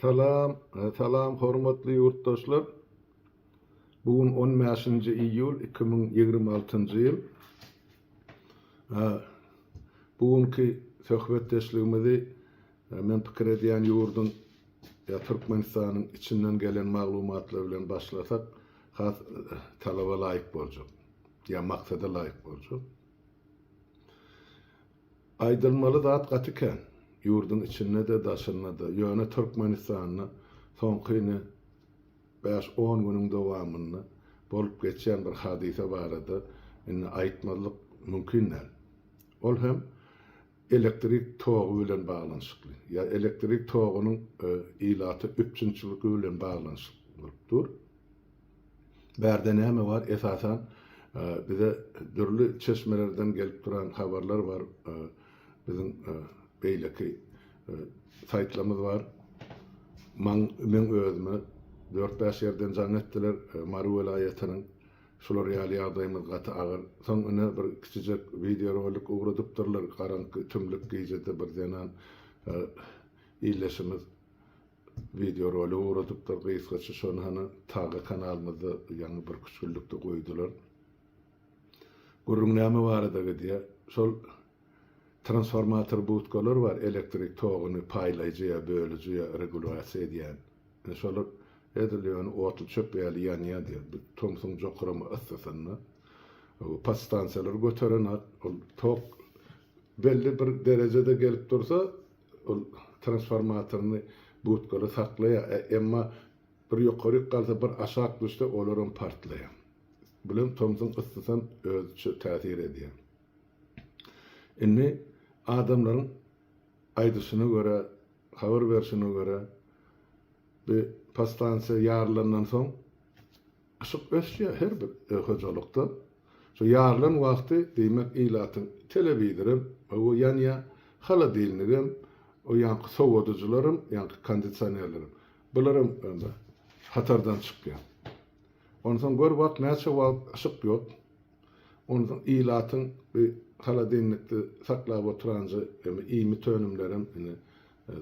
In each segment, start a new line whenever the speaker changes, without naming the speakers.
Salam, salam hormatly ýurtdaşlar. Bu gün 15-nji iýul 2026-njy ýyl. Bu günki söhbetdeşligimizi men pikir edýän ýurduň ýa Türkmenistanyň içinden gelen maglumatlar bilen başlasak has talaba laýyk boljak ýa maksada laýyk boljak. Aýdylmaly zat gaty kän. Ýurduň içinde-de, daşynda-da. Ýöne Türkmenistanda soňky ine bäş-on günüň dowamynda bolup geçýän bir hadysa barada indi aýtmazlyk mümkin däl. Ol hem elektrik togy bilen baglanyşykly. Ýa elektrik togunyň ilata üpjünçiligi bilen baglanyşykly bolup dur. Bärde näme bar? Esasan bize dürli çeşmelerden gelip duran habarlar bar. Biziň beýleki saýtlarymyz bar. Maň meň özüme dört-bäş ýerden jaň etdiler. Mary welaýatynyň şular ýaly ýagdaýymyz gaty agyr. Soň ine bir kiçijek wideorolik ugradypdyrlar. Garaňky tümlük gijede bir zenan ildeşimiz Wideorolik ugradypdyr gysgaça şony hany Taga kanalymyzda ýaňy birküç günlükde goýdular. Gürrüň näme barada gidýär? Şol transformator budkalar bar elektrik toguny paýlaýjy ýa bölüji ýa regulýasiýa edýän. Ine şolar edil ýöne otly çöp ýaly ýanýar diýýär. Bu tomsuň jokrama yssysynda podstansiýalar göterenak ol tok belli bir derejede gelip dursa Ol transformatoryny budkaly saklaýar, emma bir ýokaryk galsa, bir aşak düşse, olaram partlaýar. Bilen tomsuň yssysam özüçe täsir edýär. Indi adamlaryň aýdyşyna görä, habar berşine görä, bu podstansiýa ýarylandan soň, Yşyk öçýär her bir hojalykda. Şo ýarylan wagty diýmek ilatyň telewizorem hawa ýanýar, holodilnigem, o ýaňky sowadyjylaram, ýaňky kondisionerlerem. Bularam hatardan çykýar. Onsoň gör bak näçe wagt yşyk ýok. Onsoň ilatyň bu holodilnikde saklap oturanja iýmit önümlerem ine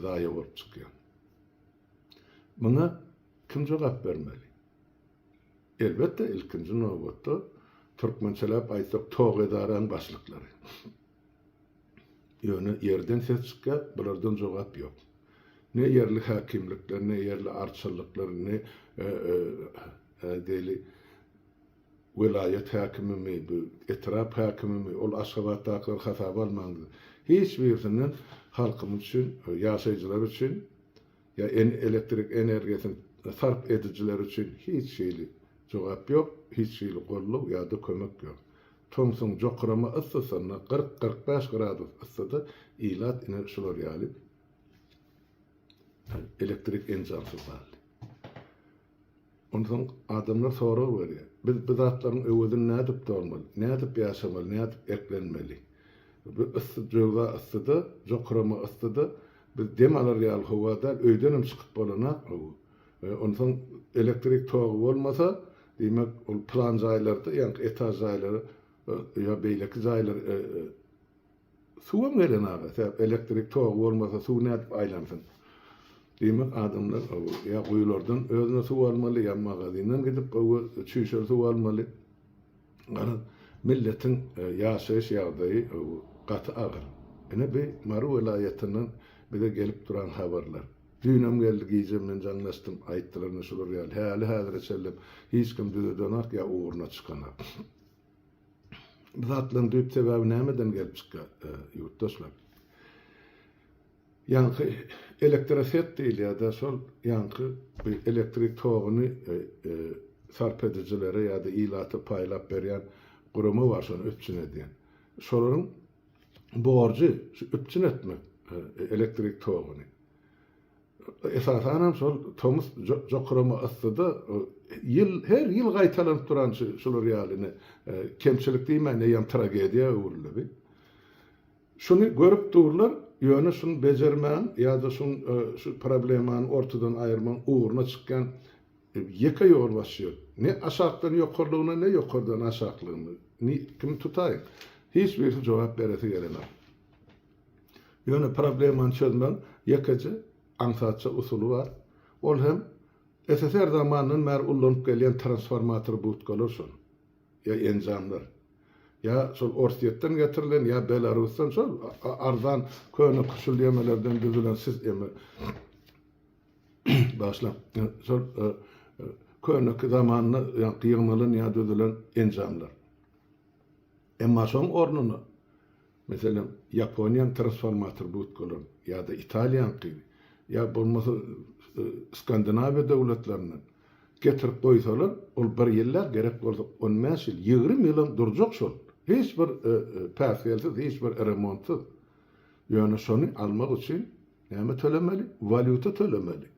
zaýa bolup çykýar. Muňa kim jogap bermeli? Elbetde, ilkinji nobatda, türkmençeläp aýtsak, tok edaraň başlyklary. Ýöne ýerden ses çykýar, bulardan jogap ýok. Ne ýerli häkimlikler, ne ýerli arçynlyklar, ne diýeli welaýat häkimimi, bu etrap häkimimi, ol Aşgabatdakylary hasaba almaň. Hiç birisinden halkymyz üçin, ýaşaýjylar üçin ýa elektrik energiýasyny sarp edijiler üçin hiç hili jogap ýok, hiç hili goldaw ýa-da kömek ýok. Tomsuň jokrama yssysynda, 40, 45 gradus yssyda ilat ine şular ýaly elektrik enjamsyz galdy. Onsoň adamlar sorag berýär, Biz bu zatlaryň öwezini nädip dolmaly, nädip ýaşamaly, nädip eklenmeli? Bu yssy, jöwza yssyda, jokrama yssyda biz dem alar ýaly howa däl, öýdenem çykyp bolanak. Onsoň elektrik togy bolmasa, diýmek, ol plan jaýlarda, ýaňky etaž jaýlary ýa beýleki jaýlar Suwam gelen aga, sebäp elektrik togy bolmasa suw nädip aýlansyn. Diýmek adamlar ýa guýulardan özüne suw almaly, ýa magazinden gidip çüýşeli suw almaly. Garaz, milletiň ýaşaýyş ýagdaýy gaty agyr. Ine bi Mary welaýatyndan bize gelip duran habarlar. Düýnem geldi gije men jaňlaşdym, aýtdylar ine şular ýaly. Häli-häzire çenlem hiç kim düzedenak ýa ugruna çykanak. Bu zatlaryň düýp sebäbi nämeden gelip çykýar, ýurtdaşlar? Ýaňky elektroset diýilýär-de, şol ýaňky bu elektrik toguny sarp edijilere ýa-da ilata paýlap berýän gurama bar, şony üpjün edýän. Şolaryň borjy şu üpjün etmek elektrik toguny. Esasanam şol tomus jokrama yssyda ýyl her ýyl gaýtalanyp duran şu şular ýaly ine kemçilik diýmän eýýäm tragediýa öwrüldi bi. Şuny görüp durlar, ýöne şuny bejermäň ýa-da şuň şu problemany ortadan aýyrmagyň ugruna çykýan ýeke ýolbaşçy ýok. Ne aşakdan ýokarlygyna, ne ýokardan aşaklygyna. Kimi tutaýyň? Hiç birisi jogap beresi gelenok. Ýöne problemany çözmegiň ýekeje aňsatja usuly bar. Ol hem SSR zamanyndan bäri ullanyp gelýän transformator budkalar şol. Ýa enjamlar. Ýa şol Orsýetden getirilen, ýa Belarusdan şol arzan köne küşül ýemelerden düzülen siz eme bagyşlaň. Şol köneki zamanda ýaňky ýygnalan ýa düzülen enjamlar. Emma şoň ornuna, meselem, Ýaponiýanyň transformator budkalaryny ýa-da Italiýanyňkyny, ýa bolmasa Skandinawiýa döwletlerinden getirip goýsalar, ol bir ýyl däl, gerek bolsa on bäş ýyl, 20 ýylam durjak şol. Hiç bir päsgelsiz, hiç bir remontsyz. Ýöne şony almak üçin näme tölemeli? Walýuta tölemeli.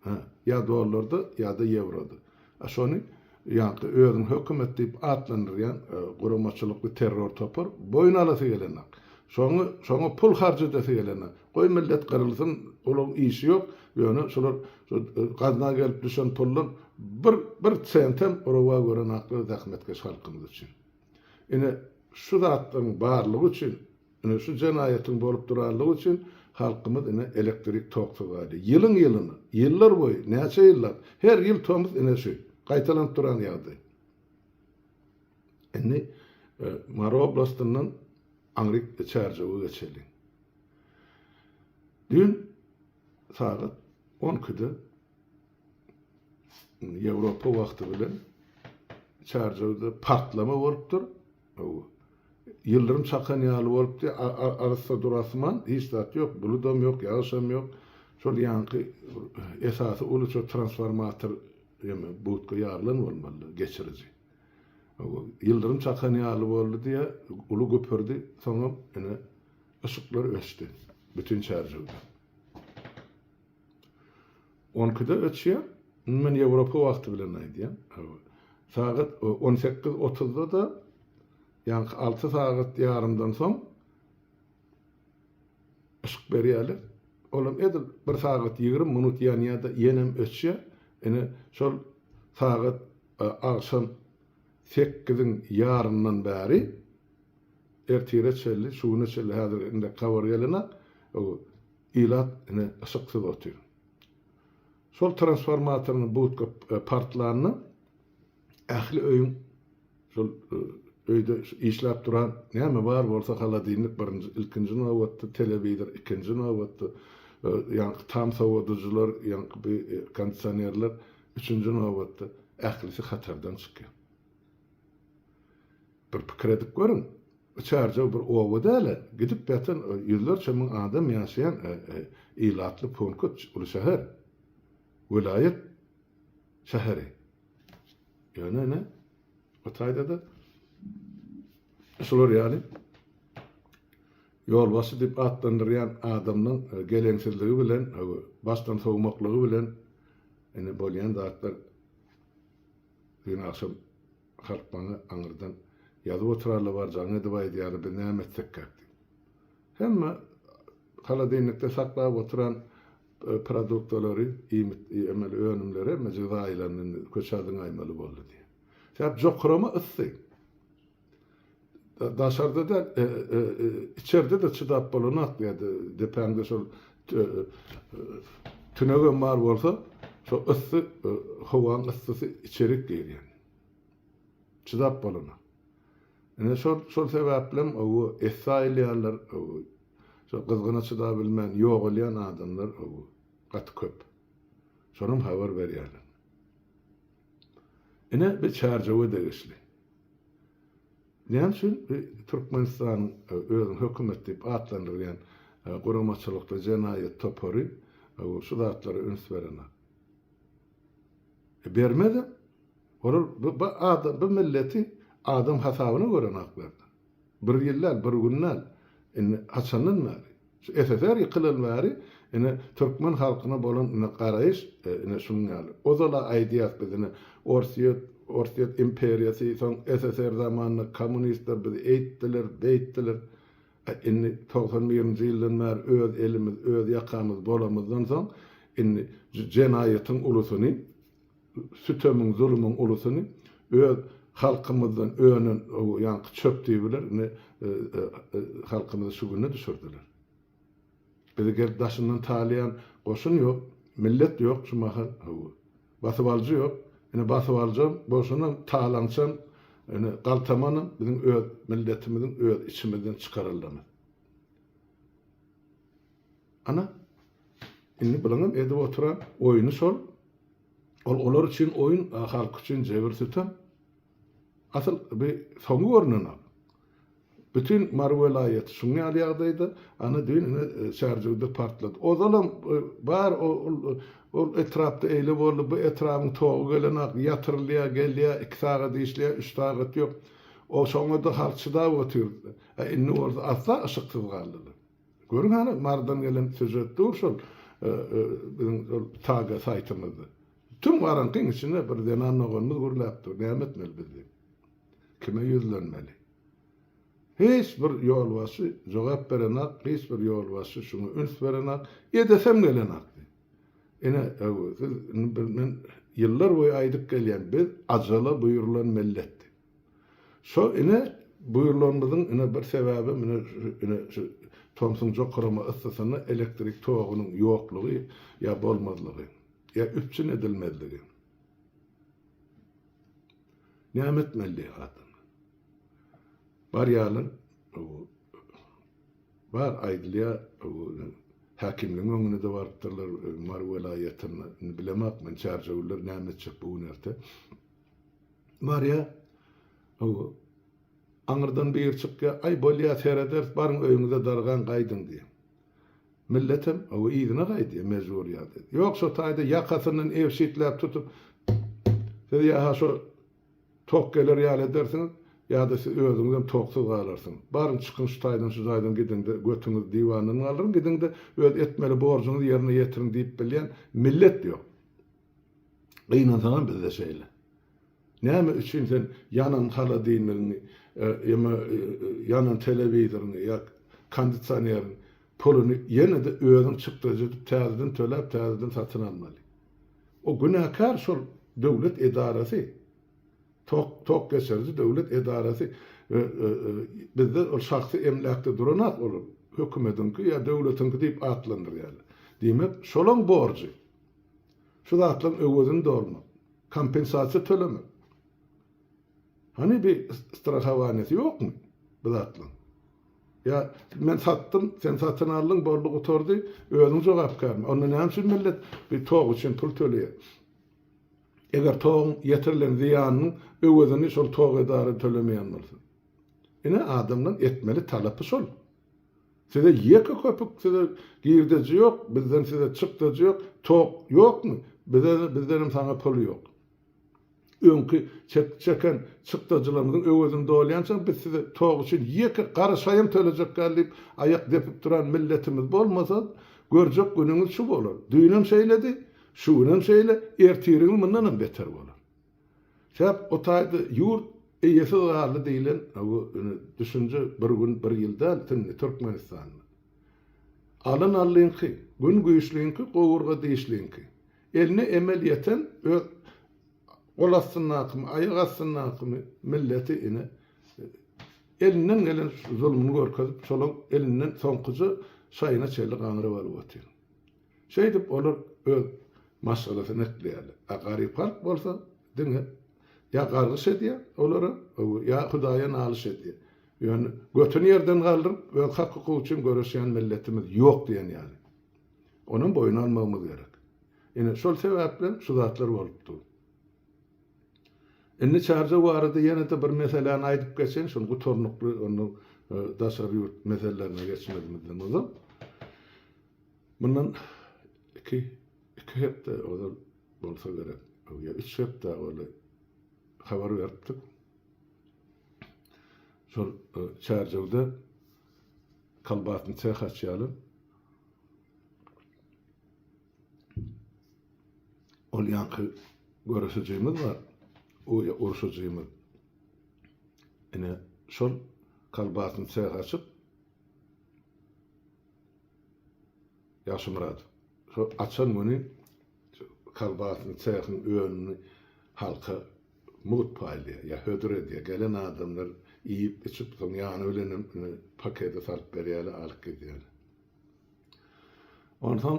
Hä, ýa dollarda, ýa-da ýewroda. A şony ýaňky özüni hökümet diýip atlandyrýan guramaçylykly terror topar boýun alasy gelenok. Şoňa, şoňa pul harç edesi gelenok. Goý millet gyrylsyn, olaryň işi ýok, ýöne şolar şu gazna gelip düşen puldan bir, bir sentem rowa görenoklar zähmetkeş halkymyz üçin. Ine, şu zatlaryň barlygy üçin Ine şu jenaýatyň bolup duranlygy üçin halkymyz ine elektrik toksuz galýar. Ýylyň ýylyna, ýyllar boýy, näçe ýyllap, her ýyl tomus ine şu, gaýtalanyp duran ýagdaý. Indi Mary oblastyndan aňryk Çärjewe geçeliň. Düýn sagat on ikide Ýewropa wagty bilen Çärjewde partlama bolupdyr. Ýyldyrym çakan ýaly bolupdy. Arassa dur asman, hiç zat ýok, buludam ýok, ýagyşam ýok. Şol ýaňky esasy uly şo transformator ýa budka ýarylan bolmaly, geçiriji. Ýyldyrym çakan ýaly boldy diýýär, uly güpürdi, soňam ine yşyklar öçdi bütin Çärjewde. On ikide öçýär. Indi men Ýewropa wagty bilen aýdýan. Sagat on sekiz otuzda-da, ýaňky alty sagat ýarymdan soň yşyk berýärler. Olam edil bir sagat 20 minut ýanýar-da, ýenem öçýär. Ine, şol sagat agşam sekiziň ýaryndan bäri ertire çenli, şu güne çenli häzir indi habar gelenok, Ilat ine yşyksyz otyr. Şol transformatoryň budka partlanda ähli öýüň şol öýde işläp duran näme bar bolsa holodilnik birinji ilkinji nobatda, telewizor ikinji nobatda, ýaňky tam sowadyjylar, ýaňky bi kondisionerler üçünji nobatda ählisi hatardan çykýar. Bir pikir edip görüň. Bu Çärjew bir oba däl-e, gidip ýatan ýüzlerçe müň adam ýaşaýan ilatly punkt, uly şäher. Welaýat şäheri. Ýöne ine, o taýda-da şular ýaly ýolbaşçy diýip atlandyrýan adamlaň geleňsizligi bilen, başdan sowmaklygy bilen ine bolýan zatlar düýn agşam Halk maňa aňyrdan ýazyp oturarlar bar jaň edip aýdýarlar biz näme etsekkäk diýip. Hemme holodilnikde saklap oturan produktalary, iýmit emeli önümleri hemmejigi zaýalandy indi köçä zyňaýmaly boldy diýip. Sebäp jokrama yssy. Daşarda däl, içerde-de çydap bolanok diýýärdi. Depäňde şol tünegem bar bolsa, şo yssy, howaň yssysy içerik girýär. Çydap bolanok. Ine şol şol sebäplem owo esse aýylýarlar, owo şo gyzgyna çydabilmän ýogalýan adamlar owo gaty köp. Şonam habar berýärler. Ine bir Çärjewe degişli. Näme üçin bu Türkmenistanyň özüni hökümet diýip atlandyrýan guramaçylykly jenaýat topary şu zatlara üns berenok? Bermezem. Olar bu adam bu milleti adam hasabyna görenoklar. Bir ýyl däl, bir gün däl. Indi haçandan bäri? Şu SSR ýykylan bäri ine türkmen halkyna bolan ine garaýyş ine şunuň ýaly. Ozal-a aýdýas biz ine Orsýet, Orsýet imperiýasy, soň SSR zamanynda kommunistler bizi eýtdiler, beýtdiler. A indi 91-nji ýyldan bäri öz elimiz, öz ýakamyz bolamyzdan soň indi jenaýatyň ulusyny sütemiň, zulumyň ulusyny öz halkymyzdan önen ýaňky çöp düýbiler indi halkymyzy şu güne düşürdiler. Bizi gelip daşyndan talaýan goşun ýok. Millet ýok şu mahal, hawa. Basybalyjy ýok. Ine basybalyjam, bolşunam, talaňçam, ine galtamanam biziň öz milletimiziň öz içimizden çykarylanymyz. Ana, indi bulaňam edip oturan oýny şol. Ol olar üçin oýun, a halk üçin jebir-sütem. Asyl bi soňy görnenok. Bütin Mary welaýaty şuň ýaly ýagdaýda, ana düýn ine Çärjewde partlady. Ozalam bar ol ol etrapda eýle boldy, bu etrabyň togy gelenok, ýatyrylýar, gelýär, iki sagat işleýär, üç sagat ýok. O şoňa-da halk çydap otyr. A indi bolsa asla yşyksyz galdylar. Görüň hany Marydan gelen sýužet dur şol biziň şol TAG saýtymyzda. Tüm garaňkyň içinde bir zenan doganymyz gürläp dur, näme etmeli biz diýip. Kime ýüzlenmeli? Hiç bir ýolbaşçy jogap berenak, hiç bir ýolbaşçy şuňa üns berenak, edesem gelenak diýip. Ine, siz indi men ýyllar boýy aýdyp gelýän, biz ajala buýrulan millet diýip. Şo ine buýrulanymyzyň ine bir sebäbem ine şu ine şu tomsuň jokrama yssysynda elektrik togunyň ýoklugy ýa bolmazlygy, ýa üpjün edilmezligi. Näme etmeli adam? Barýarlar, bar aýdylýar, häkimligiň öňüne-de barypdyrlar, Mary welaýatynda. Indi bilemok men çärjewliler näme etjek bu gün erte. Barýar, aňyrdan biri çykýar, aý bolýar serederis, baryň öýüňize dargaň gaýdyň diýýär. Milletem, hawa, yzyna gaýdýar, mejbur ýagdaýda. Ýok, şo taýda ýakasyndan ebşitläp tutup, siz ýa-ha şo tok geler ýaly edersiňiz, ýa-da siz özüňizem toksuz galarsyňyz. Baryň, çykyň şu taýdan, şu jaýdan gidiň-de, götüňizi diwandan galdyryň, gidiň-de, öz etmeli borjuňyzy ýerine ýetiriň diýip bilýän millet ýok. Gynansaňam bizde şeýle. Näme üçin sen ýanan holodilnigiňi, ýa ýanan telewizoryňy ýa kondisioneriň puluny ýene-de özüň çykdajy edip täzeden töläp täzeden satyn almaly? O günäkär şol döwlet edarasy. Tok tok geçiriji döwlet edarasy bizde ol şahsy emläkde duranok olar hökümediňki ýa döwletiňki diýip atlandyrýarlar. Diýmek şolaň borjy. Şu zatlaryň öwezini dolmak. Kompensasiýa tölemek. Hany bir strahowaniýasy ýokmy bu zatlaryň? Ýa men satdym, sen satyn aldyň, boldy gutardy, özüň jogapkärmi? Onda näme üçin millet bir tok üçin pul töleýär? Eger toguň ýetirilen zyýanynyň öwezini şol tok edara tölemeýän bolsa. Ine adamlaryň etmeli talapy şol. Size ýeke köpük size girdeji ýok, bizden size çykdajy ýok, tok ýokmy? Bize bizdenem saňa pul ýok. Öňki çek çeken çykdajylarymyzyň öwezini dolýançaň biz size tok üçin ýeke garyşaýam tölejek däl diýip aýak depip duran milletimiz bolmasa görjek günüňiz şu bolar. Düýnem şeýledi, şu günem şeýle, ertiriňiz mundanam beter bolar. Sebäp o taýda ýurt eýesiz galdy diýlen düşünje bir gün, bir ýyl däl indi Türkmenistanda. Alyn allyňky, gün güýçliňki, gowurga dişliňki. Eline emel ýeten öz gol astyndakymy, aýak astyndakymy milleti ine elinden gelen zulmuny görkezip, şolaň elinden soňkuja şaýyna çenli gaňryp alyp otyr. Şeýdip olar öz maşgalasyny ekleýärler. A garyp halk bolsa diňe ýa gargyş edýär olara, ýa Hudaýa nalyş edýär. Ýöne götüni ýerden galdyryp öz hak-hukugy üçin göreşýän milletimiz ýok diýen ýaly. Onam boýun almagymyz gerek. Ine şol sebäpli şu zatlar bolup dur. Indi Çarjew barada ýene-de bir meseläni aýdyp geçeýin, şuny gutarnykly ondan daşary ýurt meselelerine geçmezimizden ozal. Mundan iki, iki hepde ozal bolsa gerek, ýa üç hepde ozal habar beripdik. Şol Çärjewde kolbasny seh açýarlar. Ol ýaňky göreşijimiz bar, urşujymyz. Ine, şol kolbasny seh açyp, Ýagşymyrat şo açan güni kolbasny sehiň önüni halka mugt paýlaýar ýa hödür edýär. Gelen adamlar iýip, içip, soň ýany bilenem ine pakete salyp berýärler, alyp gidýärler. Onsoň.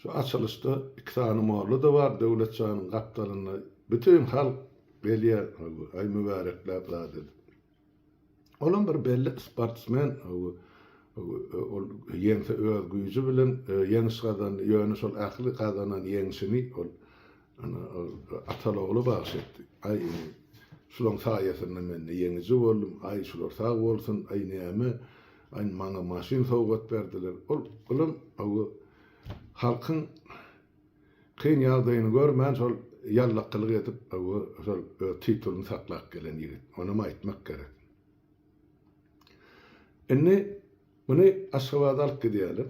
Şu açylyşda iki sany molla-da bar Döwletjanyň gapdalynda. Bütin halk gelýär, aý mübärekläp zat edip. Olam bir belli sportsmen, ol ýeňse öz güýji bilen ýeňiş gazandy, ýöne şol ähli gazanan ýeňşini ol ataly-ogla bagyş etdi. Aý indi şulaň saýasynda men-de ýeňiji boldum, aý şular sag bolsun, aý näme, aý maňa maşyn sowgat berdiler. Ol olam halkyň Kyn ýagdaýyny görmän şol ýallakylyk edip şol öz titulyny saklap gelen ýigit. Onam aýtmak gerek. Indi muny Aşgabada alyp gidýärler.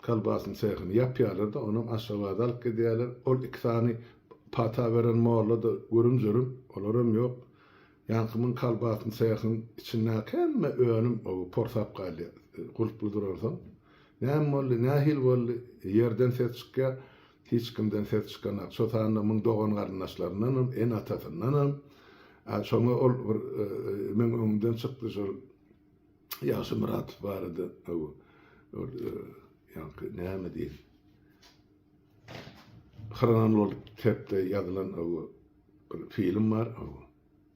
Kolbasyny sehyny ýapýarlar-da, onam Aşgabada alyp gidýärler. Ol iki sany pata beren molla-da gürüm-jürüm, olaram ýok. Ýaňky muň kolbasyny sehyň içindäki hemme önüm porsap galýar, gulply duransoň. Näme boldy, nähili boldy, ýerden ses çykýar, hiç kimden ses çykanak. Şo sanda muň dogan-garyndaşlaryndanam, ene-atasyndanam. Şoňa ol bir meň öňümden çykdy şol Ýagşy Myratow barada ol ýaňky näme diýen hronologik tertipde ýazylan bir film bar.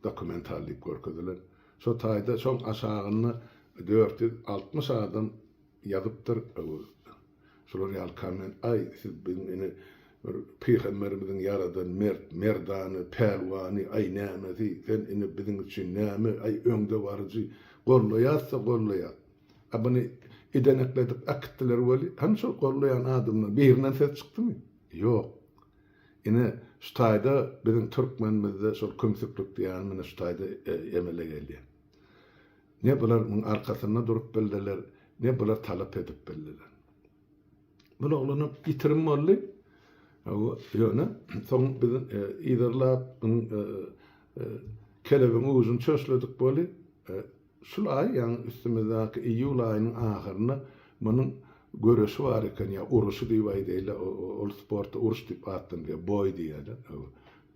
Dokumental diýip görkezilen. Şo taýda şoň aşagynda 460 adam ýazypdyr şular ýaly komment aý siz biziň ine bir pygamberimiziň ýaradan mert merdany pälwany aý nämesi sen ine biziň üçin näme aý öňde baryjy gollaýasda gollaýas a buny idenekledip äkitdiler weli hany şol gollaýan adamdan birinden ses çykdymy ýok ine şu taýda biziň türkmenimizde şol kümsüklik diýýänim ine şu taýda emele gelýär. Ne bular muň arkasynda durup bildiler, ne bular talap edip bildiler. Bul oglanam ýitirim boldy. Ýöne soň biz yzarlap, munuň kelebiň ujuny çöşledik boldy. Şul aý, ýagny üstümizdäki iýul aýynyň ahyrynda munuň göreşi bar eken, ýa uruşy diýip aýdaýlar, ol sportda uruş diýip atlandyrýar, boý diýýärler.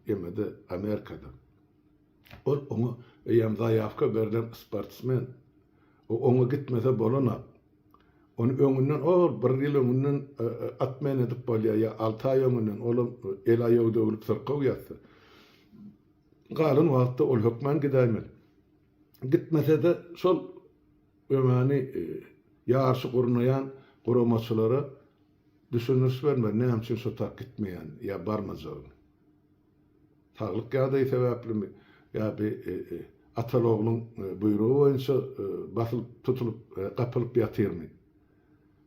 Emma-da Amerikada. Ol oňa eýýäm zaýawka berlen sportsmen. O oňa gitmese bolanok. Ony öňünden ol bir ýyl öňünden atmen edip bolýar ýa alty aý öňünden olam el-aýagy döwlüp syrkaw ýatsa. Galan wagtda ol hökman gidäýmeli. Gitmese-de şol öňäni ýaryşy gurnaýan guramaçylara düşündiriş bermeli näme üçin şo tak gitmeýänini ýa barmajagyny. Saglyk ýagdaýy sebäplimi ýa bi ataly-ogluň buýrugy boýunça basylyp tutulyp, gapylyp ýatyrmy?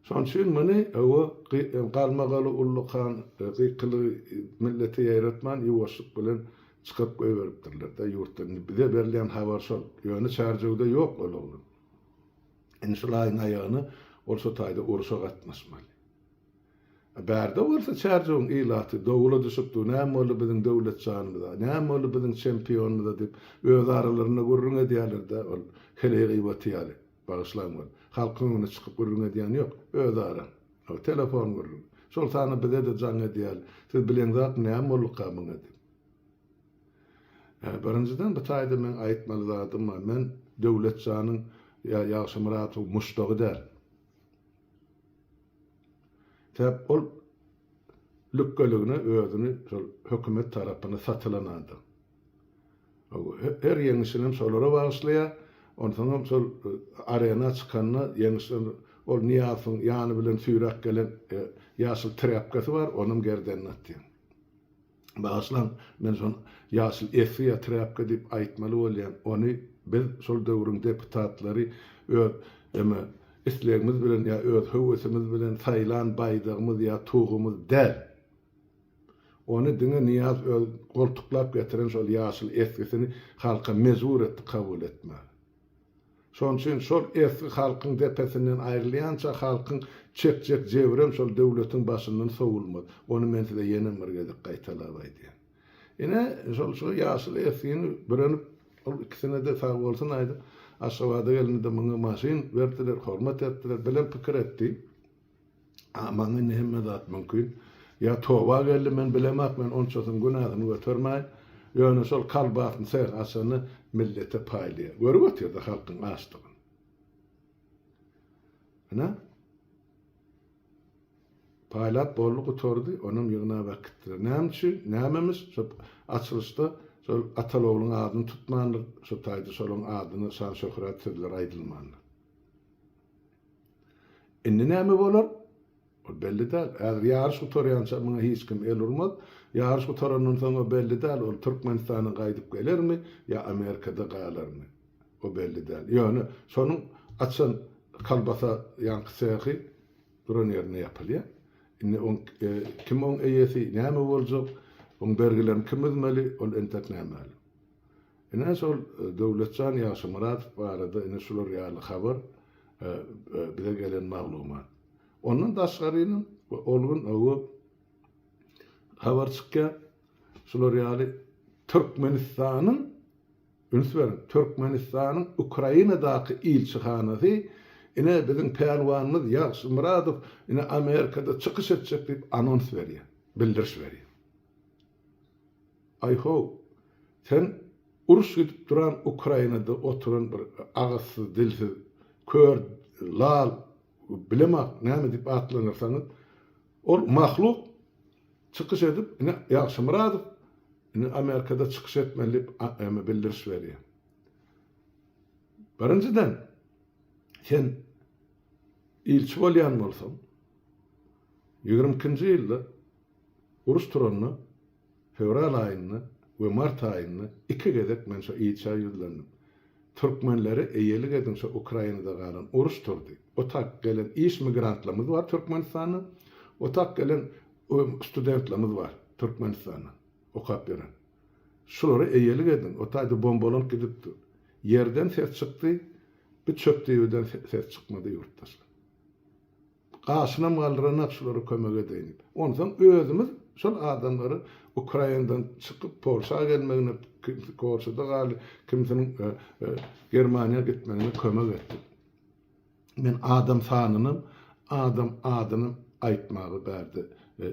Şonuň üçin muny hawa, galmagaly ullakan gykylygy millete ýaýratman, ýuwaşlyk bilen çykaryp goýberipdirler-de ýurtdan. Indi bize berilýän habar şol. Ýöne Çärjewde ýok ol oglan. Indi şul aýyň aýagyna ol şo taýda urşa gatnaşmaly. Bärde bolsa Çärjewiň ilaty dowula düşüpdi, näme boldy biziň Döwletjanymyza, näme boldy biziň çempionymyza diýip, öz aralarynda gürrüň edýärler-dä, ol heleý gybaty ýaly, bagyşlaň ol, halkyň öňüne çykyp gürrüň edýän ýok, özara, telefon gürrüňi. Şol sanda bize-de jaň edýärler, siz bileňzakmy näme bolduka muňa diýip. Birinjiden bu taýda meň aýtmaly zadym bar, men Döwletjanyň ýa Ýagşymyradowyň muşdagy däl. Sebäp ol lükgeligine özüni şol hökümet tarapyna satylan adam. Her ýeňişinem şolara bagyşlaýar. Onsoňam şol arena çykanda ýeňişden ol Nyýazowyň ýany bilen süýräp gelen ýaşyl trýapkasy bar, onam gerdenine atýar. Bagyşlaň, men şony ýaşyl esgi ýa trýapka diýip aýtmaly bolýan. Ony biz, şol döwrüň deputatlary öz eme islegimiz bilen ýa öz höwesimiz bilen saýlan baýdagymyz ýa tugumyz däl. Ony diňe Nyýaz öz goltuklap getiren şol ýaşyl esgisini halka mejbur etdi kabul etmäge. Şonuň üçin şol esgi halkyň depesinden aýrylýança halkyň çekjek jebrem şol döwletiň başyndan sowulmaz. Ony men size ýenem bir gezek gaýtalap aýdýan. Ine, şol şu ýaşyl esgini bürenip, ol ikisine-de sag bolsun aýdyp, Aşgabada gelende-de muňa maşyn berdiler, hormat etdiler. Bilem pikir etdi. A maňa indi hemme zat mümkin. Ýa toba geldi men bilemak men onçasynyň günäsini götermäýin. Ýöne şol kolbasyny seh açany millete paýlaýar. Görüp otyrda halkyň açdygyny. Ine. Paýlap boldy gutardy, onam ýygnap äkitdiler. Näme üçin? Nämemiş? Şo açylyşda şol ataly-ogluň adyny tutmandyr, şo taýda şolaň adyna şan-şöhrat sözler aýdylmandyr. Indi näme bolar? Ol belli däl. Häzir ýaryş gutarýança muňa hiç kim el urmaz. Ýaryş gutarandan soň o belli däl, ol Türkmenistana gaýdyp gelermi ýa Amerikada galarmy? O belli däl. Ýöne şonuň açan kolbasa ýaňky sehi duran ýerinde ýapylýar. Indi oň kim oň eýesi, näme boljak, oň bergilerini kim üzmeli, ol entek nämälim. Ine şol Döwletjan Ýagşymyradow barada ine şular ýaly habar bize gelen maglumat. Ondan daşgarynyň ol gün owo habar çykýar. Şular ýaly Türkmenistanyň üns beriň, Türkmenistanyň Ukrainadaky ilçihanasy ine biziň pälwanymyz Ýagşymyradow ine Amerikada çykyş etjek diýip anons berýär, bildiriş berýär. Aý-how, sen uruş gidip duran Ukrainada oturan bir agyzsyz, dilsiz, kör, lal, bilemok näme diýip atlandyrsaňyz, ol mahluk çykyş edip, ine Ýagşymyradow indi Amerikada çykyş etmeli diýip eme bildiriş berýär. Birinjiden, sen ilçi bolýan bolsaň, 22-nji ýylda Uruş turanda, fewral aýynda we mart aýynda iki gezek men şo ilçä ýüzlendim. Türkmenlere eýelik ediň şo Ukrainada galan uruş turdy. O tak gelen iş migrantlarymyz bar Türkmenistandan. O tak gelen studentlerimiz bar Türkmenistandan okap ýören. Şulara eýelik ediň. O taýda bombalanyp gidipdir. Ýerden ses çykdy, bir çöp düýbüden ses çykmady ýurtdaşlar. Gaşynam galdyranak şulara kömek edeýin diýip. Onsoň özümiz şol adamlary Ukrainadan çykyp Polşa gelmegine, kimsi Polşada galdy, kimsiniň Germaniýa gitmegine kömek etdik. Men adam sanynam, adam adynam aýtmagy bärde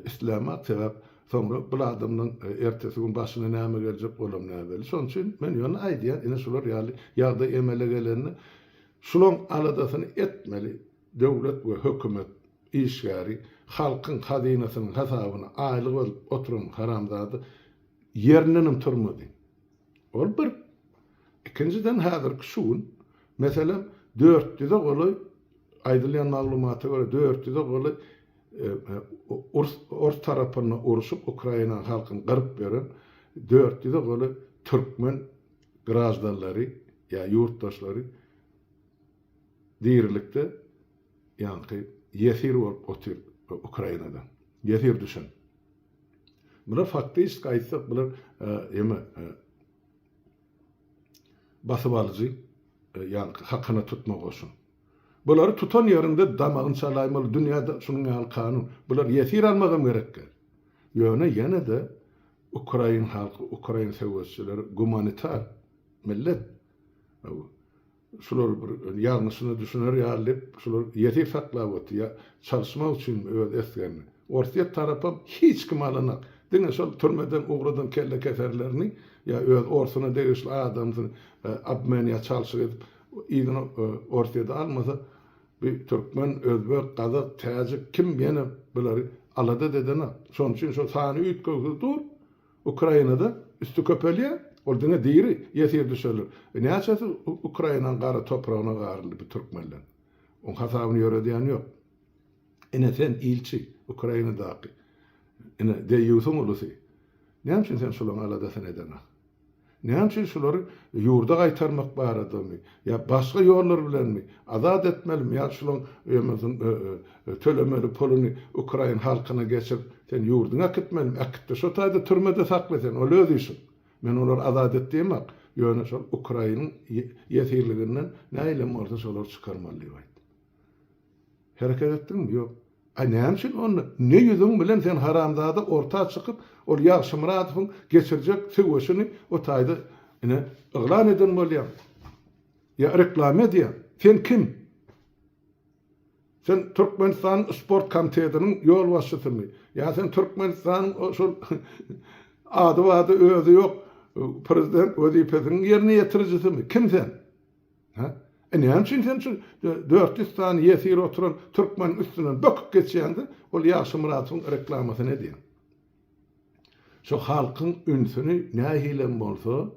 islämok, sebäp soňra bul adamlaň ertesi gün başyna näme geljek olam näbelli. Şonuň üçin men ýöne aýdýan, ine şular ýaly ýagdaý emele gelende şulaň aladasyny etmeli. Döwlet we hökümet işgäri halkyň hazynasynyň hasabyna aýlyk alyp oturan haramzada ýerindenem turmady. Ol bir. Ikinjiden häzirki şu gün, meselem, 400-e golaý, aýdylýan maglumata görä 400-e golaý ors ors tarapynda urşup Ukrainanyň halkyny gyryp ýören 400-e golaý türkmen graždanlary ýa ýurtdaşlary Dirilikde ýaňky ýesir bolup otyr Ukrainada. Ýesir düşen. Bular faktiçeski aýtsak bular eme basyp alyjy ýaňky hakyna tutma goşun. Bulary tutan ýeriňde damagyny çalaýmaly dünýäde şunuň ýaly kanun. Bular ýesir almagam gerek däl. Ýöne ýene-de ukrain halky, ukrain söweşçileri gumanitar millet. Şular bir ýalňyşyna düşüner ýaly diýip, şular ýesir saklap otyr, ýa çalyşmak üçinmi öz esgerini. Orsýet tarapam hiç kim alanak. Diňe şol türmeden ugradan kellekeserlerini ýa öz orsuna degişli adamsyny obmen ýa çalşyk edip yzyna Orsýede almasa, bi türkmen, özbek, gazak, täjik kim ýene bulary alada edenak. Şonuň üçin şol sany üýtgewsiz dur. Ukrainada üsti köpelýär, ol diňe diri ýesir düşerler. E näçesi Ukrainanyň gara topragyna garyldy bu türkmenleň? Oň hasabyny ýöredýän ýok. Ine sen ilçi Ukrainadaky. Ine deýýusyň ulusy. Näme üçin sen şolaň aladasyny edeňok? Näme üçin şulary ýurda gaýtarmak baradamy ýa başga ýollar bilenmi azat etmelimi ýa şulaň tölemeli puluny ukrain halkyna geçirip sen ýurduňa äkitmelimi äkitde şo taýda türmede sakla sen ol öz işiň men olary azat et diýemok ýöne şol ukrainiň ýesirliginden nähilem bolsa şolary çykarmaly diýip aýtdym. Hereket etdiňmi? Ýok. Aý näme üçin onda ne ýüzüň bilen sen haramzada orta çykyp ol Ýagşymyradowyň geçirjek söweşini o taýda ine yglan eden bolýaň? Ýa reklama edýäň? Sen kim? Sen Türkmenistanyň sport komitetiniň ýolbaşçysymy? Ýa sen Türkmenistanyň şol ady bady özi ýok prezident wezipesiniň ýerine ýetirijisimi? Kim sen? Hä? E näme üçin sen şu 400 sany ýesir oturan türkmeniň üstünden böküp geçýäňde, ol Ýagşymyradowyň reklamasyny edýäň? Şu halkyň ünsüni nähilem bolsa,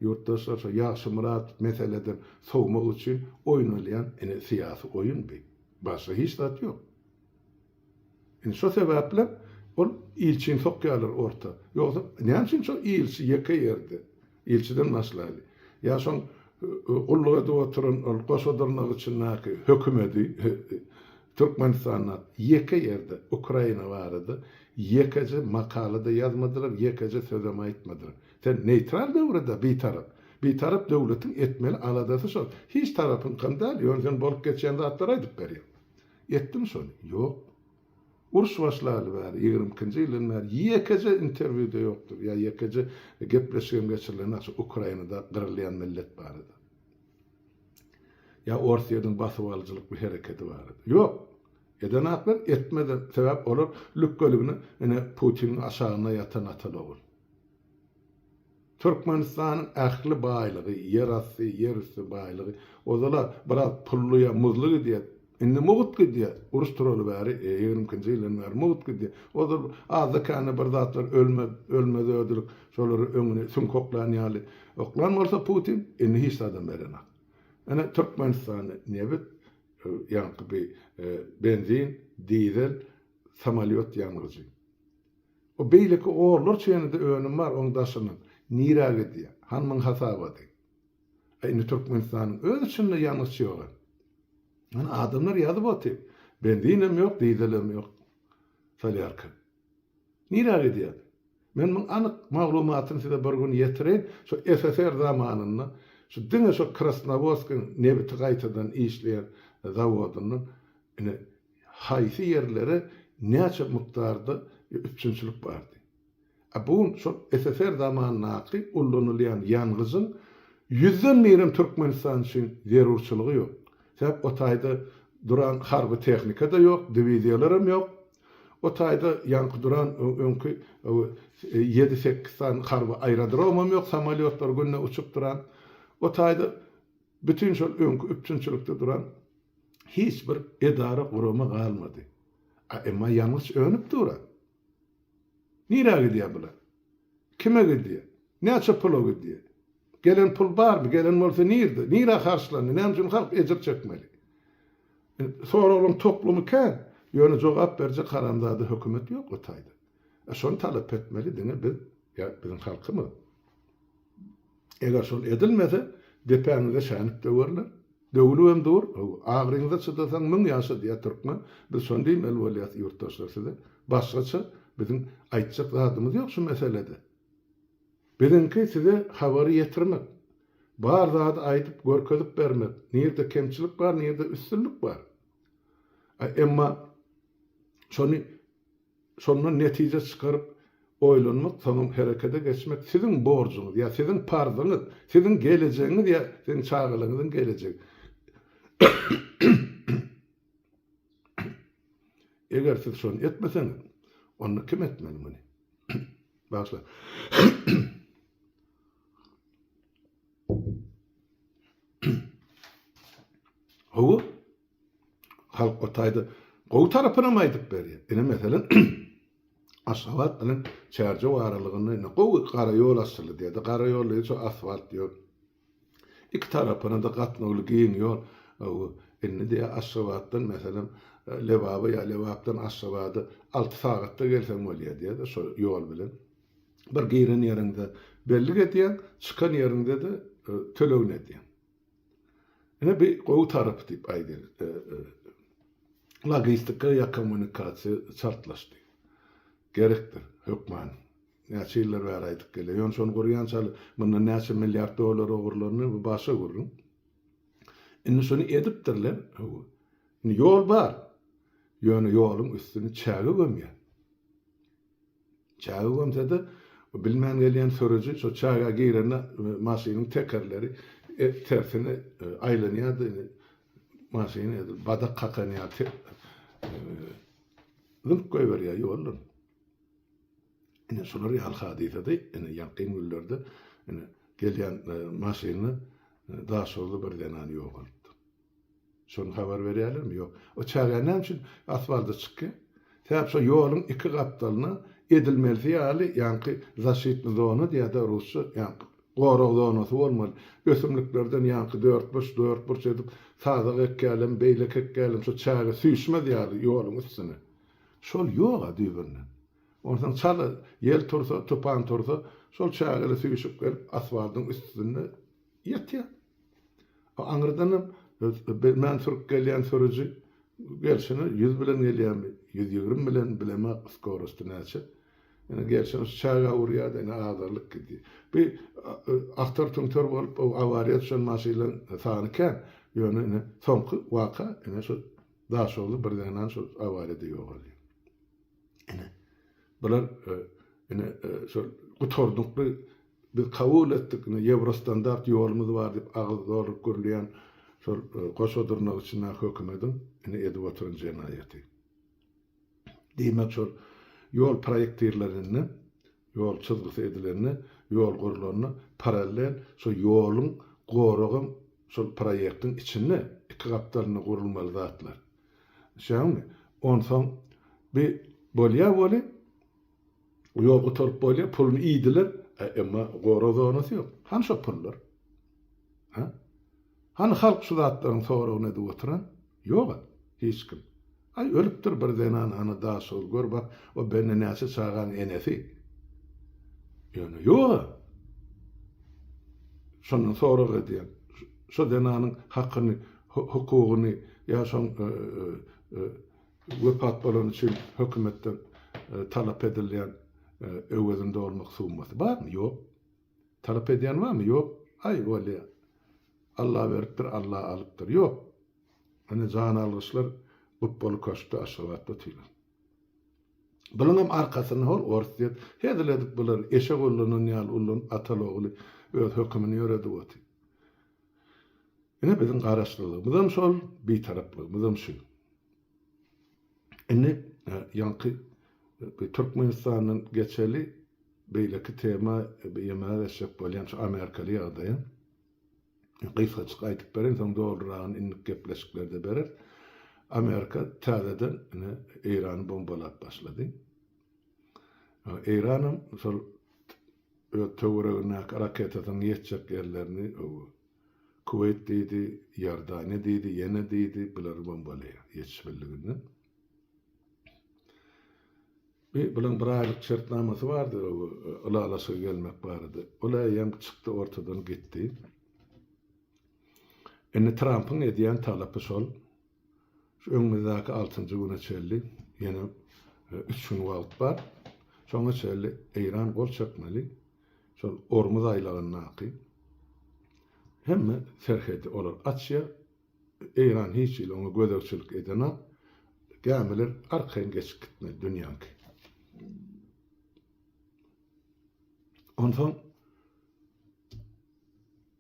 ýurtdaşlar şu Ýagşymyradow meseleden sowmak üçin oýnalýan ine syýasy oýun bi. Başga hiç zat ýok. Indi şo sebäpli ol ilçini sokýarlar orta. Ýogsa näme üçin şo ilçi ýeke ýerde? Ilçiden başlaýly. Ýa şoň gulluk edip oturan ol goşa dyrnak içindäki hökümedi Türkmenistanda ýeke ýerde Ukraina barada ýekeje makala-da ýazmadylar, ýekeje sözem aýtmadylar. Sen neýtral döwre-de bitarap. Bitarap döwletiň etmeli aladasy şol. Hiç tarapyňkam däl, ýöne sen bolup geçýän zatlary aýdyp berýäň. Etdim şony. Ýok. Uruş başlaly bäri, 22-nji ýyldan bäri ýekeje interwýu-da ýokdur, ýa ýekeje gepleşigem geçirilenok şu Ukrainada gyrylýan millet barada. Ýa Orsýetiň basybalyjylykly hereketi barada. Ýok. Edenaklar, etmezem. Sebäp olar lükgeligine ine Putiniň aşagynda ýatan ataly-ogul. Türkmenistanyň ähli baýlygy, ýer asty, ýer üsti baýlygy, ozal-a biraz pully ýa muzly gidýär, indi mugt gidýär, uruş turaly bäri, 22-nji ýyldan bäri mugt gidýär. Ozal azda-kände bir zatlar ölmez, ölmez-ödülik, şolary öňüni süňk oklan ýaly oklan bolsa Putin, indi hiç zadam berenok. Ine, Türkmenistanda nebit, ýaňky bi benzin, dizel, samolýot ýangyjy. O beýleki onlarça ýene-de önüm bar oň daşyndan. Nirä gidýär? Hany muň hasabaty? A indi Türkmenistanyň öz içinde ýangyç ýog-a. Hany adamlar ýazyp otyr. Benzinem ýok, dizelem ýok. Solýarka. Nirä gidýär? Men muň anyk maglumatyny size bir gün ýetireýin. Şu SSR zamanynda şu diňe şu Krasnowodskiň nebiti gaýtadan işleýän zawodyndan ine haýsy ýerlere näçe mukdarda üpjünçilik bardy. A bu gün şol SSR zamanyndaky ullanylýan ýangyjyň ýüzden birem Türkmenistan üçin zerurçylygy ýok. Sebäp o taýda duran harby tehnika-da ýok, diwiziýalaram ýok. O taýda ýaňky duran öňki ýedi-sekiz sany harby aerodromam ýok, samolýotlar günde uçup duran. O taýda bütin şol öňki üpjünçilikde duran Hiç bir edara, gurama galmady. A emma ýangyç önüp dur-a. Nirä gidýär bular? Kime gidýär? Näçe pula gidýär? Gelen pul barmy? Gelen bolsa nirde? Nirä harçlandy? Näme üçin halk ejir çekmeli? Soraglaryň toplumy kän, ýöne jogap berjek haramzada hökümet ýok o taýda. A şony talap etmeli diňe biz, ýa biziň halkymyz. Eger şol edilmese, depäňize şänik döwerler. Döwülibem dur, agryňyza çydasaň müň ýaşa diýýär türkmen. Biz şony diýmeli bolýas ýurtdaşlar size. Başgaça biziň aýtjak zadymyz ýok şu meselede. Biziňki size habary ýetirmek. Bar zady aýdyp görkezip bermek. Nirde kemçilik bar, nirde üstünlik bar. Emma şony Şondan netije çykaryp, oýlanmak, soňam herekete geçmek siziň borjuňyz ýa siziň parzyňyz, siziň gelejegiňiz ýa siziň çagalaryňyzyň gelejegi. Eger siz şony etmeseňiz, onda kim etmeli muny? Bagyşla. Hawa. Halk o taýda gowy tarapynam aýdyp berýär. Ine meselem Aşgabat bilen Çärjew aralygynda ine gowy gara ýol açyldy diýýär. Gara ýol diýip şo asfalt ýol. Iki tarapyna-da gatnawly giň ýol. Indi diýýär Aşgabatdan meselem Lebaba ýa Lebapdan Aşgabada 6 sagatda gelseň bolýar diýýär-de şo ýol bilen. Bir giren ýeriňde bellik edýäň, çykan ýeriňde-de tölegini edýäň. Ine bir gowy tarapy diýip aýdaýyn. Logistika ýa kommunikasiýa çaltlaşdy. Gerekdir, hökman. Näçe ýyllar bäri aýdyp gelýär. Ýöne şony gurýançaly mundan näçe milliard dollar ogurlandy, bu başga gürrüň. Indi şony edipdirler. Indi ýol bar. Ýöne ýoluň üstüni çäge gömýär. Çäge gömse-de, bilmän gelýän sürüji şo çägä girende maşynyň tekerleri tersine aýlanýardy, indi maşyn edil badak kakan ýaly zyňyp goýberýär ýoldan. Ine şular ýaly hadysady, ine ýakyn günlerde ine gelýän maşyny. Daşoguzda bir zenan ýogalypdy. Şony habar berýärlermi? Ýok. O çäge näme üçin asfalta çykýar? Sebäp şo ýoluň iki gapdalyna edilmelisi ýaly ýaňky zaşitny zona diýýär-de rusça, ýaňky gorag zonasy bolmaly. Ösümliklerden ýaňky dörtburç, dörtburç edip sazak ekýärlermi, beýleki ekýärlermi, şo çäge süýşmez ýaly ýoluň üstüne. Şol ýog-a düýbünden. Onsoň çala ýel tursa, tupan tursa, şol çägeler süýşüp gelip asfaltyň üstünde ýatýar. O aňyrdanam bilmän sürüp gelýän sürüji gelşine ýüz bilen gelýärmi, 120 bilen bilemok skorosty näçe. Ine gelşine şu çägä urýar-da ine agdarylyp gidýär. Bu agtar-tüňter bolup o awariýa düşen maşynlaryň sany kän. Ýöne ine soňky waka ine şu Daşoguzda bir zenan şu awariýada ýogalýar. Ine bular ine şol gutarnykly Biz kabul etdik, ine, ýewrostandart ýolumyz bar diýip agyz dolduryp gürleýän şol goşa dyrnak içindäki hökümediň ine edip oturan jenaýaty. Diýmek şol ýol proýektirlenende, ýol çyzgysy edilende, ýol gurlanda parallel şo ýoluň goragam şol proýektiň içinde iki gapdalynda gurulmaly zatlar. Düşýäňmi? Onsoň bi bolýa weli, Ýol gutaryp bolýar, puluny iýdiler, emma gorag zonasy ýok. Hany şo pullar? Hä? Hany halk şu zatlaryň soragyny edip oturan? Ýog-a, hiç kim. Aý, ölüpdir bir zenan, ana Daşoguz, gör bak, o bende näçe çagaň enesi. Ýöne ýog-a. Şondan sorag edýän. Şo zenanyň hakyny, hukugyny ýa şoň Wepat bolany üçin hökümetden talap edilýän öwezini dolmak summasy barmy? Ýok. Talap edýän barmy? Ýok. Aý, bolýa. Alla beripdir, Alla alypdyr. Ýok. Ine, jan algyçlar gupbaly köşkde Aşgabatda otyrlar. Bulaňam arkasynda hol Orsýet hezil edip bulary eşek ullanan ýaly ullanyp ataly-ogly öz hökümini ýöredip otyr. Ine biziň garaşsyzlygymyzam şol, bitaraplygymyzam şu. Indi ýaňky Türkmenistandan geçeli, beýleki tema ýemäge geçjek bolýan şu amerikaly ýagdaýa. Gysgajyk aýdyp bereýin, soň doluраgyny indiki gepleşiklerde bereris. Amerika täzeden ine Eýrany bombalap başlady. Eýranam şol öz töweregindäki raketasynyň ýetjek ýerlerini Kuweýt diýdi, Iordaniýa diýdi, ýene diýdi, bulary bombalaýar ýetişibildiginden. Bi bulaň bir aýlyk şertnamasy bardy, ylalaşyga gelmek barada. Ol eýýäm çykdy ortadan gitdi. Indi Trampyň edýän talapy şol. Şu öňümizdäki altynjy güne çenli ýene üç gün wagt bar. Şoňa çenli Eýran gol çekmeli. Şol Ormuz aýlagyndaky hemme serhedi olar açýar. Eýran hiç hili oňa gözegçilik edenok. Gämiler arkaýyn geçip gitmeli dünýäňki. Onsoň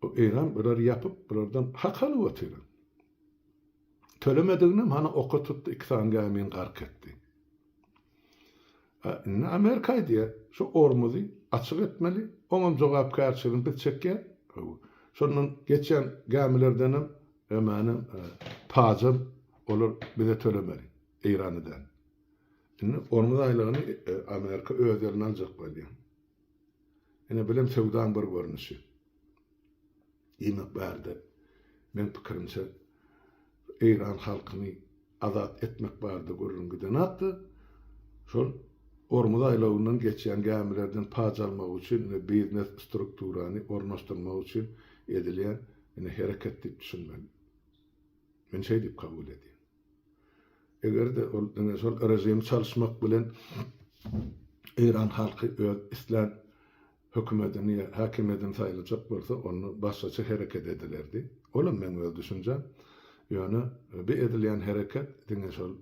Eýran bulary ýapyp, bulardan hak alyp otyr. Tölemediginem hany oka tutdy, iki sany gämini gark etdi. A indi Amerika aýdýar, şu Ormuzy açyk etmeli, oňam jogapkärçiligini biz çekýäs. Şondan geçýän gämilerdenem emänem pajam olar bize tölemeli, Eýrana däl. Indi Ormuz aýlagyny Amerika öz eline aljak bolýar. Ine bilem söwdaň bir görnüşi. Diýmek bärde meň pikirimçe Eýran halkyny azat etmek barada gürrüň gidenakda şol Ormuz aýlawyndan geçýän gämilerden paç almak üçin ine biznes strukturany ornaşdyrmak üçin edilýän ine hereket diýip düşünmeli. Men şeý diýip kabul edýän. Eger-de ol diňe şol režimi çalyşmak bilen Eýran halky öz islän hökümetini ýa häkimiýetini saýlajak bolsa, onda başgaça hereket edilerdi. Olam meň öz düşünjäm. Ýöne bi edilýän hereket diňe şol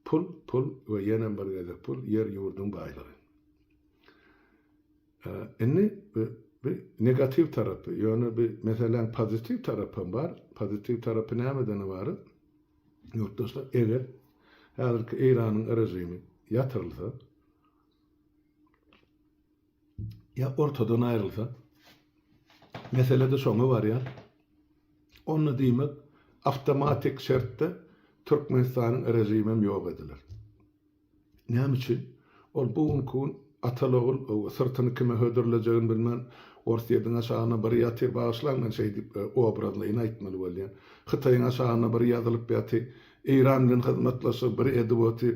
pul, pul we ýenem bir gezek pul, ýer-ýurduň baýlygy. Indi bu negatiw tarapy, ýöne bu meseläň pozitiw tarapam bar. Pozitiw tarapy nämeden ybarat? Ýurtdaşlar, eger häzirki Eýranyň režimi ýatyrylsa, ýa ortadan aýrylsa, mesele-de şoňa barýar. Onda diýmek, awtomatik şertde Türkmenistanyň režimem ýok ediler. Näme üçin? Ol bu günki gün ataly-ogul syrtyny kime hödürlejegini bilmän, Orsýetiň aşagynda bir ýatyr, bagyşlaň men şeý diýip obrazlaýyn aýtmaly bolýan. Hytaýyň aşagynda bir ýazylyp ýaty, Eýran bilen hyzmatlaşygy bir edip otyr,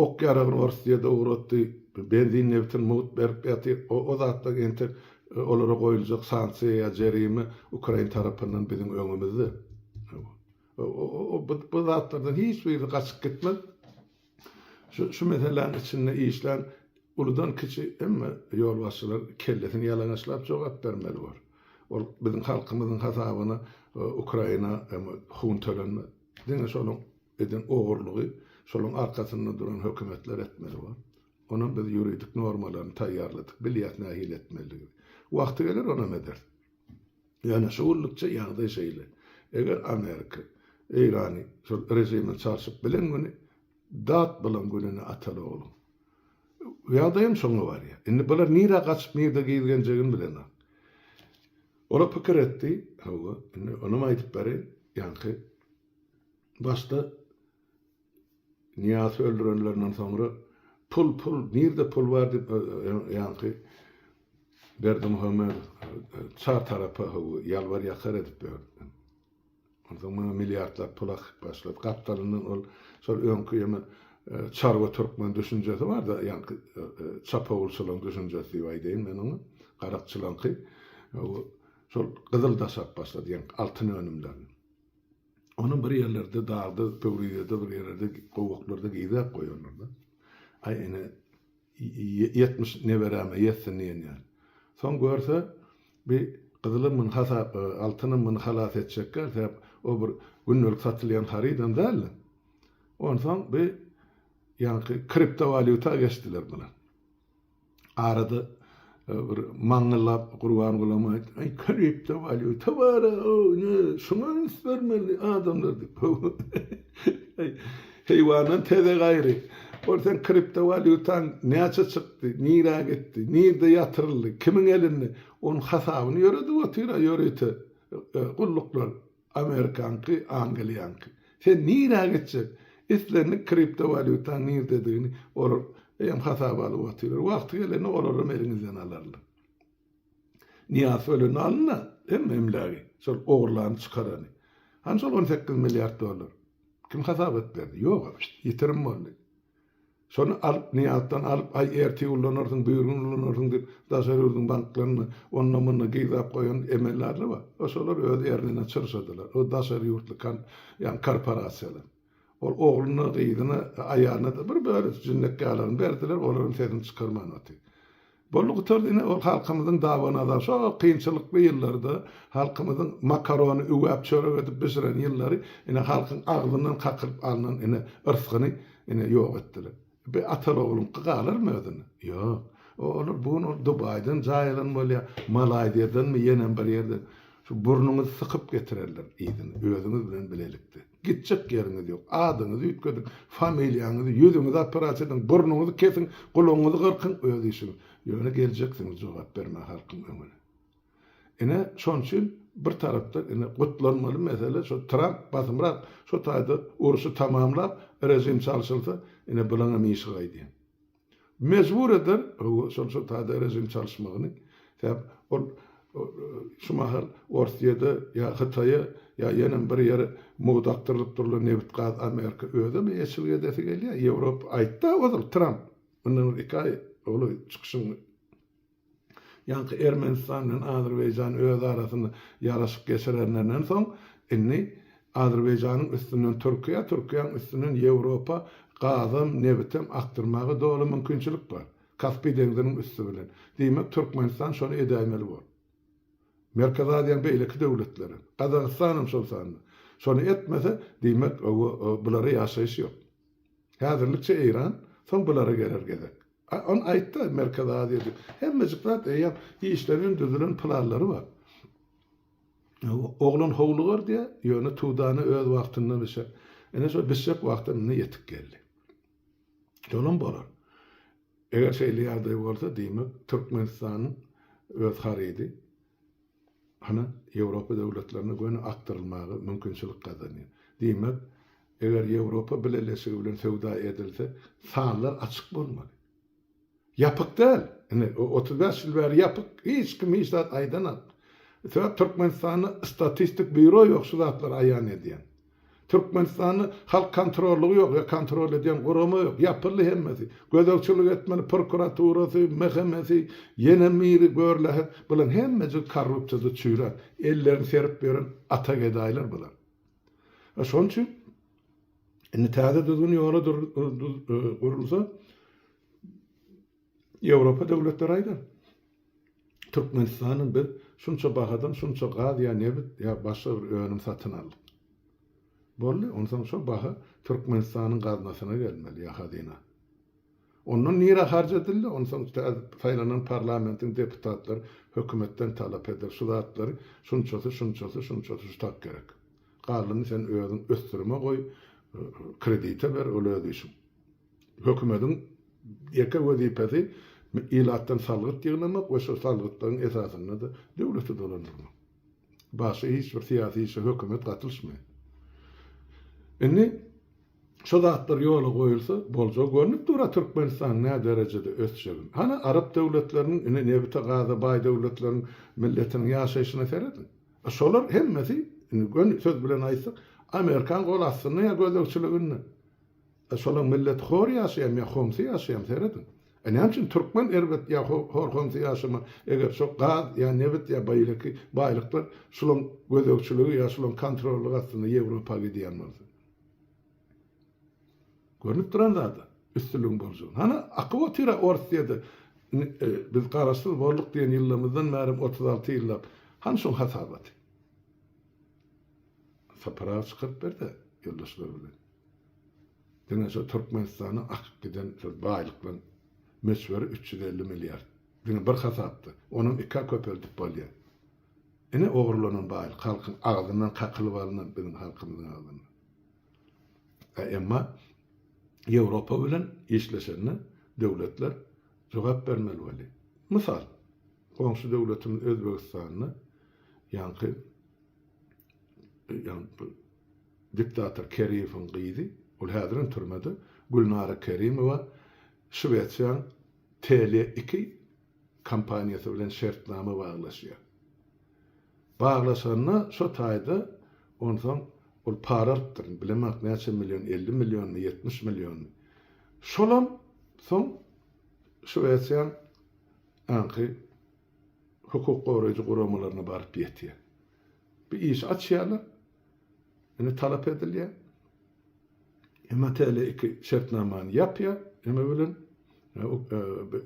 ok-ýaragyny Orsýete ugratdy, benzin-nebitini mugt berip ýatyr. O zatlar entek olara goýuljak sanksiýa ýa jerime ukrain tarapyndan biziň öňümizde. Bu zatlardan hiç biri gaçyp gitmez. Şu, şu meseläniň içinde işlän uludan kiçi hemme ýolbaşçylar kellesini ýalaňaçlap jogap bermeli bor. Ol biziň halkymyzyň hasabyna Ukraina hun tölenmez. Diňe şolaň eden ogurlygy, şolaň arkasynda duran hökümetler etmeli bor. Onam biz ýuridik normalaryny taýýarladyk. Bilýäs nähili etmelidigini. Wagty geler onam ederis. Ýöne şu günlükçe ýagdaý şeýle. Eger Amerika Eýrany şol režimini çalşyp bilen güni dat bolan gününi ataly ogluň. Ýagdaýam şoňa barýar. Indi bular nirä gaçyp nirde gizgenjegini bilenok. Ola pikir etdi, hawa, indi onam aýdyp bereýin, ýaňky başda Nyýazowy öldürenlerinden soňra pul, pul, nirde pul bar diýip ýaňky Berdimuhamedow çar tarapa ýalbar ýakar edip ýördi. Onsoň muňa milliardlap pul akyp başlady. Gapdalyndan ol şol öňki ýene çarwa türkmen düşünjesi bar-da, ýaňky çapawulçylygyň düşünjesi diýip aýdaýyn men oňa, garakçylaryňky. Şol gyzyl daşap başlady, ýaňky altyn önümlerini. Ony bir ýerlerde dagda, Pöwrizede bir ýerlerde gowaklarda gizläp goýanlar-da. Aý ine 70 neberäme ýetsin diýen ýaly. Soň görse bi gyzylam muny hasap, altynam muny halas etjek däl, sebäp o bir gündelik satylýan harydam däl-de. Onsoň bi ýaňky kriptowalýuta geçdiler bular. Arada bir maňňyllap Gurbangulam aýtdy, Aý, kriptowalýuta bar-a, ine, şuňa üns bermeli adamlar diýip. Aý, heýwandan tezek aýry. Ol seň kriptowalýutaň näçe çykdy, nirä gitdi, nirde ýatyryldy, kimiň elinde, onuň hasabyny ýöredip otyr-a ýörite gulluklar. Amerikaňky, Angliýaňky. Sen nirä gitjek? Islendik kriptowalýutaň nirdedigini olar hem hasaba alyp otyrlar. Wagty gelende olaram eliňizden alarlar. Nyýazow ölende alynda hemme emlägi, şol ogurlany çykarany. Hany şol 18 milliard dollar? Kim hasabat berdi? Ýok, ýitirim boldy. Şony alyp, Nyýazdan alyp, aý ertir ullanarsyň, birigün ullanarsyň diýip, daşary ýurduň banklarynda onda-munda gizläp goýan emeldarlar bar. O şolar öz ernine çyrşadylar. O daşary ýurtly ýagny korporasiýalar. Ol ogluna, gyzyna, aýalyna-da bir bölek jinnek ýalaryny berdiler, olaram sesini çykarman otyr. Boldy gutardy ine ol halkymyzyň dawa-nazagy şo kynçylykly ýyllarda halkymyzyň makarony üwäp çörek edip bişiren ýyllary ine halkyň agzyndan kakylyp alnan ine yrsgyny ine ýok etdiler. Bi ataly-ogluňky galarmy özüne? Ýok. Olar bu gün ol Dubaýdan jaý alan bolýar, Malaýziýadanmy ýenem bir ýerden. Şu burnuňyzy sykyp getirerler yzyna özüňiz bilen bilelikde. Gitjek ýeriňiz ýok. Adyňyzy üýtgediň, familiýaňyzy, ýüzüňizi operasiýa ediň, burnuňyzy kesiň, gulagyňyzy gyrkyň, öz işiňiz. Ýöne geljeksiňiz jogap bermän halkyň öňüne. Ine, şonuň üçin bir tarapdan ine gutlanmaly mesele şo Tramp basymrak şo taýda urşy tamamlap, režim çalşylsa, ine bulaňam işi gaýdýar. Mejbur eder şol şol taýda režim çalyşmagyny. Sebäp ol şu mahal Orsýede ýa Hytaýa ýa ýenem bir ýere mugt akdyrylyp durlan nebit gaz Amerika özem eýeçilik edesi gelýär. Ýewropa aýtda ozal Tramp mundan bir iki aý owal çykyşyny Ýaňky Ermenistan bilen Azerbaýjan öz arasynda ýaraşyk geçirenlerinden soň, indi Azerbaýjanyň üstünden Türkiýä, Türkiýäň üstünden Ýewropa gazam, nebitem akdyrmaga doly mümkinçilik bar. Kaspi deňziniň üsti bilen. Diýmek, Türkmenistan şony edäýmeli bor. Merkezi Aziýanyň beýleki döwletlerem, Gazagystanam şol sanda. Şony etmese, diýmek, bulara ýaşaýyş ýok. Häzirlikçe Eýran, soň bulara geler gezek. Ony aýtdy Merkezi Aziýa diýip. Hemmejik zat eýýäm işlenen, düzülen planlary bar. Oglan howlugar diýýär, ýöne tudana öz wagtynda bişer. Ine şo bişjek wagtam indi ýetip geldi. Şolam bolar. Eger şeýle ýagdaý bolsa, diýmek, Türkmenistanyň öz harydy. Hany, Ýewropa döwletlerine göni akdyrylmaga mümkinçilik gazanýar. Diýmek, eger Ýewropa Bileleşigi bilen söwda edilse, sanlar açyk bolmaly. Ýapyk däl. Indi 35 ýyl bäri ýapyk. Hiç kim hiç zat aýdanak. Sebäp Türkmenistanda statistik býuro ýok şu zatlary aýan edýän. Türkmenistanda halk kontrollygy ýok ýa kontrol edýän gurama ýok. Ýapyldy hemmesi. Gözegçilik etmeli prokuraturasy, MHM-si, ýene biri görlähet. Bularyň hemmejigi korrupsiýada çüýrän, ellerini serip ýören ata gedaýlar bular. Şonuň üçin indi täze düzgün ýola gurulsa Ýewropa döwletleri aýdar. Türkmenistandan biz şunça bahadan şunça gaz ýa nebit ýa başga bir önüm satyn aldyk. Boldy, onsoň şo baha Türkmenistanyň gaznasyna gelmeli ýa hazyna. Ondan nirä harç edildi, onsoň täze saýlanan parlamentiň deputatlary hökümetden talap eder şu zatlary şunçasy, şunçasy, şunçasy şu tak gerek. Galyny sen özüň ösdürime goý, kredite ber, ol öz işiň. Hökümediň ýeke wezipesi ilatdan salgyt ýygnamak we şol salgytlaryň esasynda-da döwleti dolandyrmak. Başga hiç bir syýasy işe hökümet gatylyşmaýar. Indi şo zatlar ýola goýulsa, boljagy görnüp dur-a Türkmenistanyň nä derejede ösjegini. Hany arap döwletleriniň, indi nebite, gaza baý döwletleriň milletiniň ýaşaýşyna serediň. Şolar hemmesi, indi göni söz bilen aýtsak, Amerikan gol astynda ýa gözegçiliginde. E şolaň milleti hor ýaşaýamy ýa homsy ýaşaýamy serediň. E näme üçin türkmen erbet ýa hor homsy ýaşama eger şo gaz ýa nebit ýa beýleki baýlyklar şulaň gözegçiligi ýa şulaň kontrollygy astynda ýewropa gidýän bolsa. Görnüp duran zada üstünligiň boljagyny. Hany akyp otyra Orsýede biz garaşsyz bolduk diýen ýyllarymyzdan bärem 36 ýyllap. Hany şoň hasabaty. Sapar aga çykaryp berdi ýoldaşlary bilen. Diňe şo Türkmenistana akyp giden şol baýlyklaryň möçberi 350 milliard. Diňe bir hasapda. Onam ikä köpeldip bolýar. Ine ogurlanan baýlyk halkyň agzyndan kakylyp alnan biziň halkymyzyň agzyndan. A emma Ýewropa bilen işleşende döwletler jogap bermeli bolýar. Mysal, goňşy döwletimiz Özbegistanda ýaňky ýaňky diktator Keriýewiň gyzy, ol häzirem türmede, Gülnara Kerimowa Şwesiýaň Tele iki kompaniýasy bilen şertnama baglaşýar. Baglaşanda şo taýda onsoň ol para alypdyr, bilemok näçe million, 50 millionmy, 70 millionmy. Şolam soň Şwesiýaň aňky hukuk goraýjy guramalaryna baryp ýetýär. Bir iş açýarlar. Ine talap edilýär. Emma TL 2 şertnamany ýapýar, eme bilen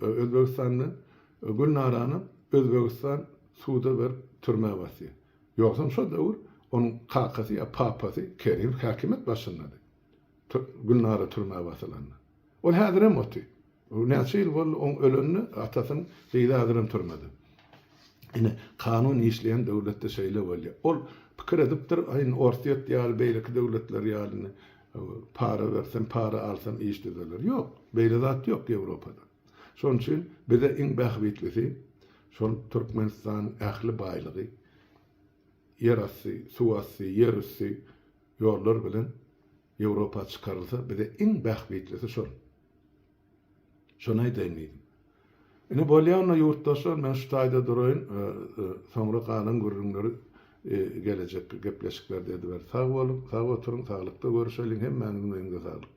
Özbegistan bilen Gülnarany Özbegistan suda berip türmä basýar. Ýogsam şo döwür onuň kakasy ýa papasy Kerim häkimiýet başyndady. Gülnara türmä basylanda. Ol häzirem oty. Näçe ýyl boldy oň ölenine, atasynyň gyzy häzirem türmede. Ine, kanun işleýän döwletde şeýle bolýar. Ol pikir edipdir, aý indi Orsýet ýaly, beýleki döwletler ýaly indi para bersem, para alsam iş düzeler. Ýok, beýle zat ýok Ýewropada. Şonuň üçin bize iň bähbitlisi şol Türkmenistanyň ähli baýlygy ýerasty, suwasty, ýerüsti ýollar bilen Ýewropa çykarylsa bize iň bähbitlisi şol. Şony aýdaýyn diýdim. Ine bolýa onda ýurtdaşlar men şu taýda duraýyn soňra galan gürrüňleri gelejekki gepleşiklerde ediberis. Sag boluň, sag oturyň, saglykda görüşeliň hemmäňiziň öýüňize saglyk.